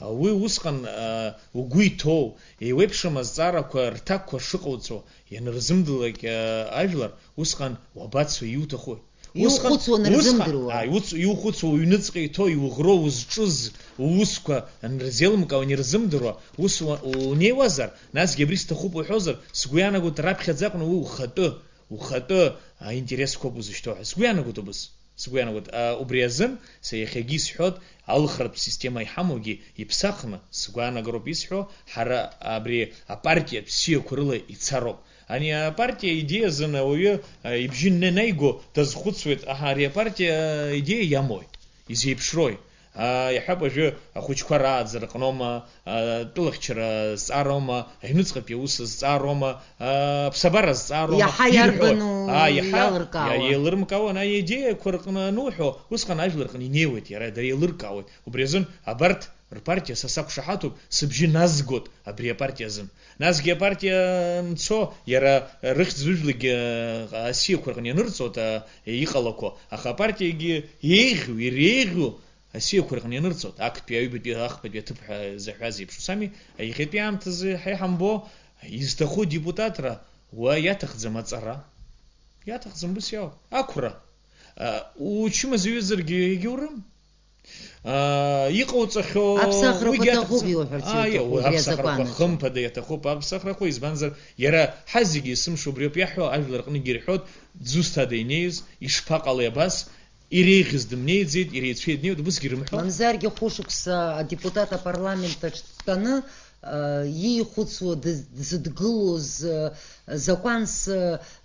Уи усҟан, а, угәы иҭоу, еиуеиԥшым азҵаарақәа рҭакқәа шыҟауҵо ианырзымдылак, а, ажәлар, усҟан уабацои, иуҭахуи? Усҟан, иухәыцуа усҟан, анырзымдыруа. Ааи, уц-, иухәыцуа, уҩныҵҟа иҭоу, иуӷроу, узҿыз уусқәа анырзеилымкаауа, анырзымдыруа, ус уа-, унеиуазар, насгьы абри сҭахуп уҳәозар, сгәы иаанагоит, раԥхьаӡа акәны уи ухатәы, ухатәы, а, интересқәоуп узышьҭоу ҳәа. Сгәы иаанагоит убыс. Сгәы иаанагоит. А, убри азын, са иахьагьы исҳәоит, алхратә система иҳамоугьы иԥсахны, сгәы аанагароуп исҳәо, ҳара абри апартиатә бзиақәа рыла ицароуп. Ани апартиа идеиазын ауаҩы, а, ибжьы нанаиго дазхәыцуеит, аҳа, ари апартиа идеиа иамои, изеиԥшрои? А, иаҳҳәап, уажәы ахәыҷқәа рааӡара аҟноума, а, атәылахьчара зҵаароума, аҩныҵҟатәи аус зҵаароума, а, аԥсабара зҵаароума, иаҳа ирҳәо, иарбану а, иаҳа иалыркаауа? Иа-, еилыркаауан, а, идеиақәа рҟны ануҳәо, усҟан ажәлар рҟны инеиуеит иара, дара еилыркаауеит. Убри азын абарҭ рпартиа са сақәшаҳаҭуп, сыбжьы назгоит абри апартиа азын. Насгьы апартиа анцо, иара рыхьӡ-ҩыжәлагьы, а, асиақәа рҟны ианырҵоит, а, иҟалақәо, аха апартиагьы еиӷьу, иреиӷьу асиақәа рҟны ианырҵоит, актәи аҩбатәи, ахԥатәи аҭыԥ ҳәа заҳәаз еиԥш. Ус ами, иахьатәи аамҭазы ҳа иҳамбо, изҭаху адепутатра уа иаҭахӡам аҵара. Иаҭахӡам, ус иауп. Ақәра. А, учымазаҩызаргьы егьаурым. Аа, иҟауҵахьоу аԥсахрақәа уигьы аҭахуп аҭахӡам. Иуҳәарц, аа, иуҭаху, иуҳәа, убри аԥсахрақәа, азакәанаҿы. Хымԥада иаҭахуп аԥсахрақәа, избанзар, иара ҳазегьы есымша убри ауп иаҳҳәо, ажәлар аҟныгьы ирҳәоит, дзусҭада инеиз, ишԥаҟалеи абас, иреиӷьыз дымнеиӡеит, иреицәеи днеиуеит, убысгьы ирымҳәо. Мамзаргьы хәышықәса адепутат апарламент аҿы дтәаны, иихәыцуа, дыз-, дзыдгылоз, закәанс,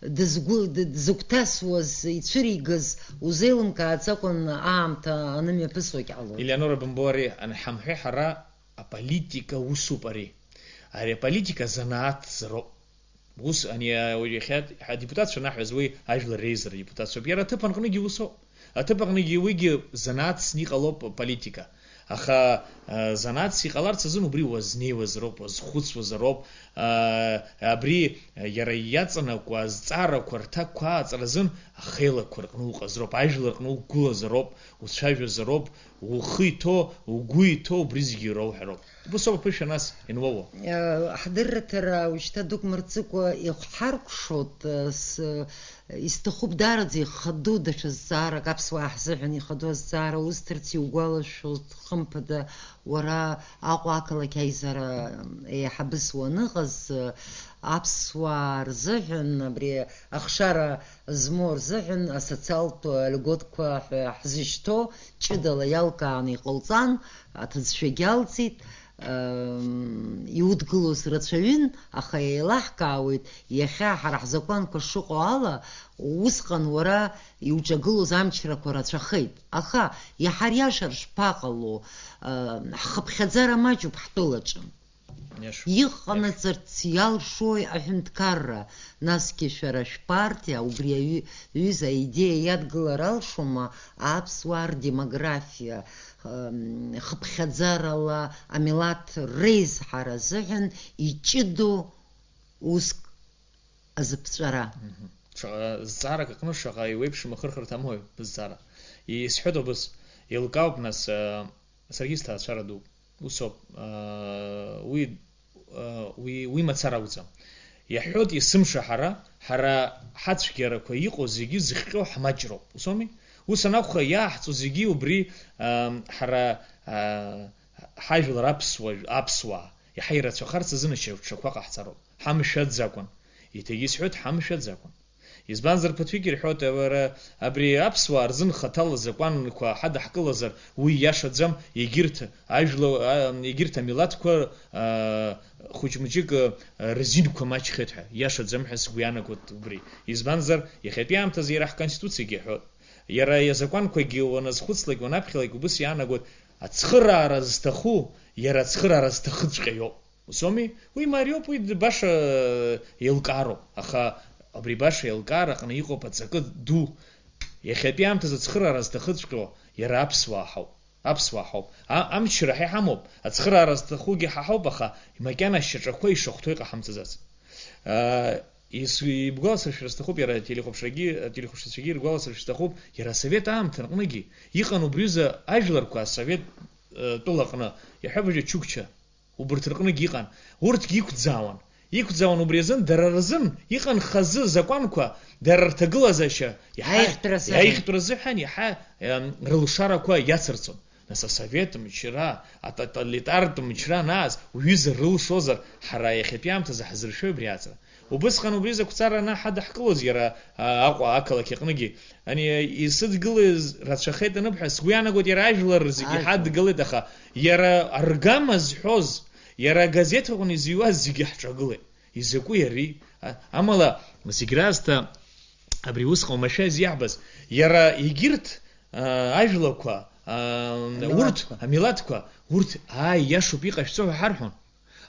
дызгәы-, д-, дзыгәҭасуаз, ицәыригаз узеилымкааӡакәан аамҭа анымҩаԥысуагь ҟалоит. Елеонора бымбо, ари анҳамҳәеи ҳара, аполитика усуп ари. Ари аполитика занааҭзароуп. Ус, ани, а, уи иахьа адепутатцәа анаҳҳәаз, уи ажәлар реизара адепутатцәоуп. Иара аҭыԥ анҟныгьы усоуп. Аҭыԥ аҟныгьы уигьы занааҭс иҟалоуп политика. Аха, а, занааҭс иҟаларц азын убри уазнеиуазароуп, уазхәыцуазароуп. А, абри иара иаҵанакуа азҵаарақәа рҭакқәа ааҵра азын ахеилақәа рҟны уҟазароуп, ажәлар рҟны уқәгылазароуп, уцәажәозароуп, ухы иҭоу, угәы иҭоу убри зегьы ироуҳәароуп. Убасоуп аԥышәа нас иануоуа. Э, ҳдырраҭара уажәшьҭа дук мырҵыкәа ихәҳаркәшоит, э, с-, исҭахуп даараӡа ихадоу даҽа зҵаарак, аԥсуаа ҳзыҳәан ихадоу азҵаара усҭарц иугәалашәоит, хымԥада, уара Аҟәа ақалақь аизара еиҳабыс уаныҟаз, э, аԥсуаа рзыҳәан абри ахшара змоу рзыҳәан асоциалтә льготқәа ҳәа ҳзышьҭоу ҷыдала иалкааны иҟауҵан, аҭыӡшәагьы алҵит, ыы, иудгылоз рацәаҩын, аха еилаҳкаауеит, иахьа ҳара ҳзакәанқәа шыҟоу ала, усҟан уара иуҿагылоз амчрақәа рацәахеит. Аха иаҳа ариашара шԥаҟало, ыы, ҳхыԥхьаӡара маҷуп ҳтәылаҿы. Иаша. Иҟанаҵарц иалшои аҳәынҭқарра? Насгьы шәара шәпартиа убри аҩ-, ҩыза аидеиа иадгылар алшома аԥсуаа рдемографиа, м, хыԥхьаӡарала амилаҭ реизҳара азыҳәан иҷыдоу уск азыԥҵәара? Мгм. Шаҟа зҵаарак аҟны шаҟа еиуеиԥшым ахырхырҭа амои бызҵаара? Исҳәоит убыс, еилкаауп нас, а, саргьы сҭаацәара дууп. Усоуп, аа, уи, аа, уи, уи мацара акәӡам. Иаҳҳәоит, есымша ҳара, ҳара ҳацәгьарақәа иҟоу зегьы зыхҟьо ҳмаҷроуп. Усоуми? Ус анакәха, иааҳҵо зегьы убри, аа, ҳара, аа, ҳажәлар аԥсуа, аԥсуаа, иаҳа ирацәахарц азын ашьаҿақәа ҟаҳҵароуп. Ҳамшәаӡакәан. Еиҭагьы исҳәоит, ҳамшәаӡакәан. Избанзар, ԥыҭҩык ирҳәоит, уара, абри аԥсуаа рзын хаҭала закәанқәа ҳадаҳкылазар, уи иашаӡам, егьырҭ ажәла-, а, егьырҭ амилаҭқәа, а, хәыҷ-мыҷык, а, рзинқәа маҷхеит ҳәа, иашаӡам ҳәа сгәы иаанагоит убри. Избанзар, иахьатәи аамҭазы иара ҳконституциагьы иҳәоит. Иара азакәанқәагьы уаназхәыцлак, уанааԥхьалак, убыс иаанагоит, ацхыраара зҭаху, иара ацхыраара зҭахыҵәҟьа иоуп. Усоуми? Уи мариоуп, уи д-, баша еилкаароуп, аха абри баша еилкаара аҟны иҟоуп аҵакы ду. Иахьатәи аамҭазы ацхыраара зҭахыҵәҟьоу иара аԥсуаа ҳауп. Аԥсуаа ҳауп. А-, амчра ҳа иҳамоуп, ацхыраара зҭахугьы ҳа ҳауп, аха макьана ашьаҿақәа ишахәҭоу иҟаҳамҵаӡац. Аа, ис-, ибгәаласыршәар сҭахуп, иара ателехәаԥшрагьы, ателехәаԥшцәагьы иргәаласыршәар сҭахуп, иара асовет аамҭа рҟныгьы иҟан убри аҩыза ажәларқәа асовет, э, тәылаҟны, иаҳҳәап, уажәы ачукча. Убарҭ рҟынгьы иҟан. Урҭгьы иқәӡаауан. Иқәӡаауан убри азын, дара рзын иҟан хазы закәанқәа, дара рҭагылазаашьа иаҳа Аиӷьтәра азыҳәан. Аиӷьтәра азыҳәан иаҳа, ем, рылшарақәа иацырҵон. Нас асовет мчра, атоталитартә мчра анааз, уҩыза рылшозар, ҳара иахьатәи аамҭазы ҳазыршәои абри аҵара? Убысҟан убри закәҵара ана ҳадаҳкылоз иара, а, Аҟәа ақалақь аҟныгьы. Ани, исыдгылаз рацәахеит аныбҳәа, сгәы иаанагоит, иара ажәлар зегьы Ажәлар. Ҳадгылеит, аха иара аргама зҳәоз, иара агазеҭ аҟны изыҩуаз зегьы ҳҿагылеит. Изакәи ари? А, амала, зегь раасҭа абри усҟан оумашәа изиаҳбаз, иара егьырҭ, а, ажәлақәа, а, урҭ, Амилаҭқәа. Амилаҭқәа, урҭ, ааи, иашоуп, иҟашәҵо ҳәа ҳарҳәон.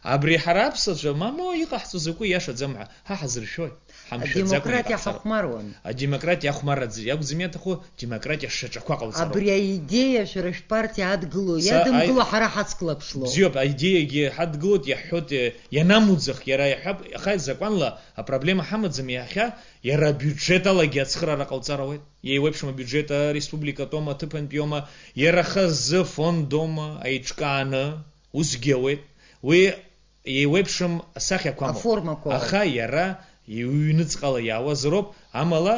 Абри ҳара аԥсуацәа, мамоу, иҟаҳҵо закәи, иашаӡам ҳәа, ҳа ҳазыршәои? Ҳамшәаӡакәны Адемократиа иҟаҳҵароуп. Ҳахәмаруан. Адемократиа ахәмарра аӡәы иакәӡам иаҭаху, демократиа шаҿақәа ҟауҵароуп. Абри аидеиа шәара шәпартиа адгыло, Са иадымгыло аи-, ҳара ҳацклаԥшло. Бзиоуп, аидеиагьы ҳадгылоит, иаҳҳәоит, э, ианамуӡах, иара иҳәап, аха закәанла апроблема ҳамаӡам иахьа, иара абиуџьет алагьы ацхыраара ҟауҵар ауеит. Еиуеиԥшым абиуџьет ареспубликатәоума, аҭыԥантәиоума, иара хазы фондоума, аиҿкааны, усгьы ауеит. Уи еиуеиԥшым асахьақәа амоуп. Аформақәа. Аха иара иҩныҵҟала иаауазароуп, амала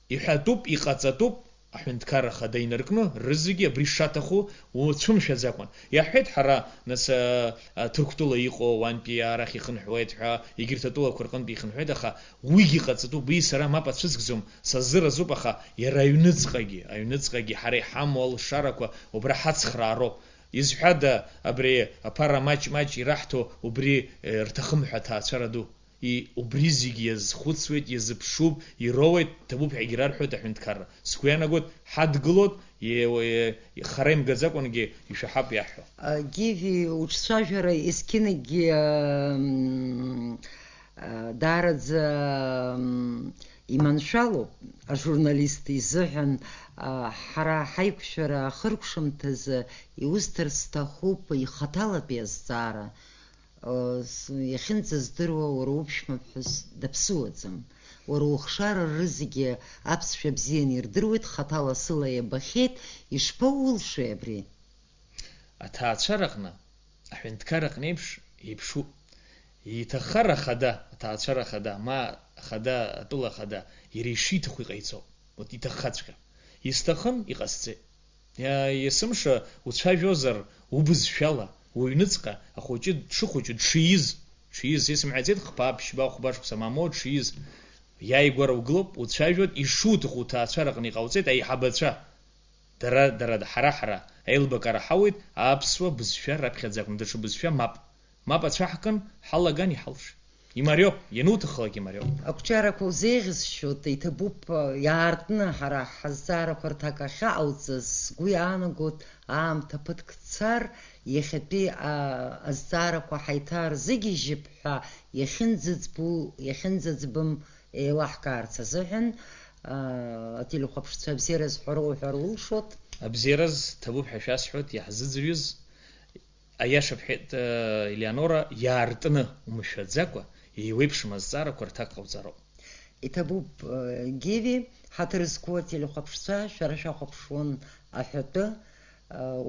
иҳәатәуп, иҟаҵатәуп, аҳәынҭқарра хада инаркны, рызегьы абри шаҭаху уцәымшәаӡакәан. Иаҳҳәеит, ҳара, нас, а, а, Ҭырқәтәыла иҟоу уантәи арахь ихынҳәуеит ҳәа, егьырҭ атәылақәа рҟынтәи ихынҳәуеит, аха уигьы ҟаҵатәуп, уи сара мап ацәыскӡом, сазыразуп, аха иара аҩныҵҟагьы, аҩныҵҟагьы ҳара иҳамоу алшарақәа убра ҳацхраароуп. Изҳәада, абри аԥара маҷ-маҷ ираҳҭо убри, э, рҭахым ҳәа аҭаацәара ду? И-, убри зегь иазхәыцуеит, иазыԥшуп, ироуеит, ҭабуп ҳәагьы рарҳәоит аҳәынҭқарра. Сгәы иаанагоит, ҳадгылоит, е-, е-, хара имгаӡакәангьы ишәаҳап иаҳҳәо. А, Гиви, уҿцәажәара есқьынагьы, а, м, а, даараӡа, м, иманшәалоуп ажурналист изыҳәан, а, ҳара ҳаиқәшәара ахыркәшамҭазы иусҭар сҭахуп ихаҭалатәи азҵаара. С-, иахьынӡаздыруа, уара уԥшәмаԥҳәыс даԥсыуаӡам. Уара ухшара рызегьы аԥсшәа бзианы ирдыруеит, хаҭала сыла иабахьеит, ишԥаулшеи абри? Аҭаацәараҟны, аҳәынҭқарраҟны еиԥш, еиԥшуп. Иҭаххар ахада, аҭаацәара ахада, ма ахада, атәыла ахада, иара ишиҭаху иҟаиҵоуп. Вот иҭаххаҵәҟьа. Исҭахын, иҟасҵеит. Иа-, есымша уцәажәозар убызшәала, уҩныҵҟа ахәыҷы дшыхәыҷу, дшиз, дшиз, исымҳәаӡеит, хԥа, ԥшьба, хәба шықәса мамоу дшиз, иааигәара угылоуп, уцәажәоит, ишуҭаху уҭаацәараҟны иҟауҵеит аиҳабацәа. Дара, дара, ҳара, ҳара аилбакара ҳауеит аԥсуа бызшәа раԥхьаӡа акәны, даҽа бызшәа мап. Мап ацәаҳкын, ҳалаган иҳалшеит. Имариоуп, иануҭахлак имариоуп. Ақәҿиарақәа узеиӷьасшьоит, иҭабуп, иаартны ҳара ҳазҵаарақәа рҭак ахьаҟауҵаз, сгәы иаанагоит, аамҭа ԥыҭк цар, иахьатәи, а, азҵаарақәа ҳаиҭарзыгьежьып ҳәа иахьынӡаӡбу, иахьынӡаӡбым еилаҳкаарц азыҳәан, а, ателехәаԥшцәа абзиараз ҳәа роуҳәар улшоит. Абзиараз ҭабуп ҳәа шәасҳәоит, иаҳзыӡырҩыз. Аиаша бҳәеит, э, Елеонора, иаартны, умшәаӡакәа, еиуеиԥшым азҵаарақәа рҭак ҟауҵароуп. Иҭабуп, э, Гиви, ҳаҭыр зқәу ателехәаԥшцәа, шәара шәахәаԥшуан аҳәатәы, э,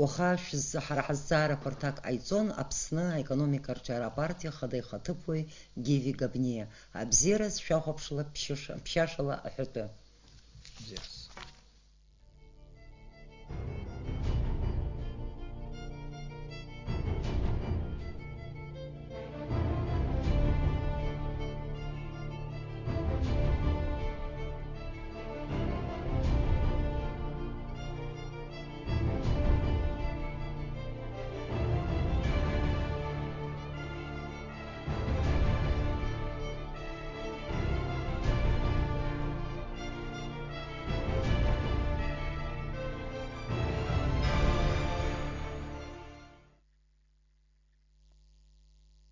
уаха шәыз-, ҳара ҳазҵаарақәа рҭак ҟаиҵон Аԥсны аекономика арҿиара апартиа хада ихаҭыԥуаҩ Гиви Габниа. Абзиараз шәахәаԥшла ԥшьыша-, ԥшьашала аҳәатәы. Абзиараз.